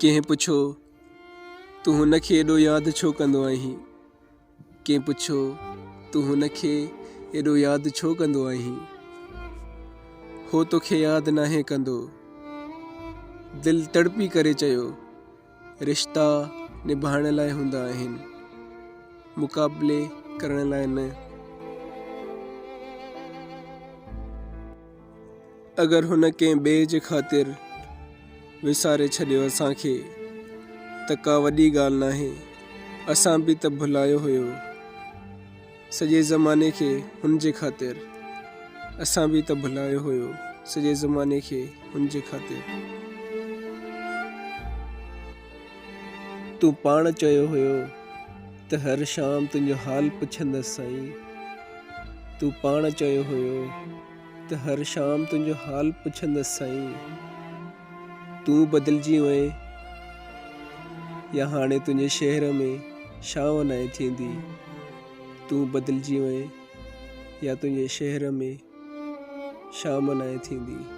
ڪنهن پڇيو، تون هن کي ايڏو ياد ڇو ڪندو آهين؟ ڪنهن پڇيو، تون هن کي ايڏو ياد ڇو ڪندو آهين؟ هو توکي ياد ناهي ڪندو. دل تڙپي ڪري چيو، رشتا نڀائڻ لاء هوندا آهن، مقابلي ڪرڻ لاء نه. اگر هن ڪنهن ٻئي جي خاطر وساري ڇڏيو اسان کي ته ڪا وڏي ڳالهه ناهي، اسان به ته ڀلايو هيو سڄي زماني کي هن جي خاطر، اسان به ته ڀلايو هيو سڄي زماني کي هن جي خاطر. تون پاڻ چيو هيو ته هر شام تنهنجو حال پڇندس سائين، تون پاڻ چيو هيو. ته هر شام تنهنجو حال پڇندس سائين تون بدلجي وئين يا هاڻي تنهنجي شهر ۾ شام ناهي ٿيندي تون بدلجي وئين يا تنهنجي شهر ۾ شام ناهي ٿيندي.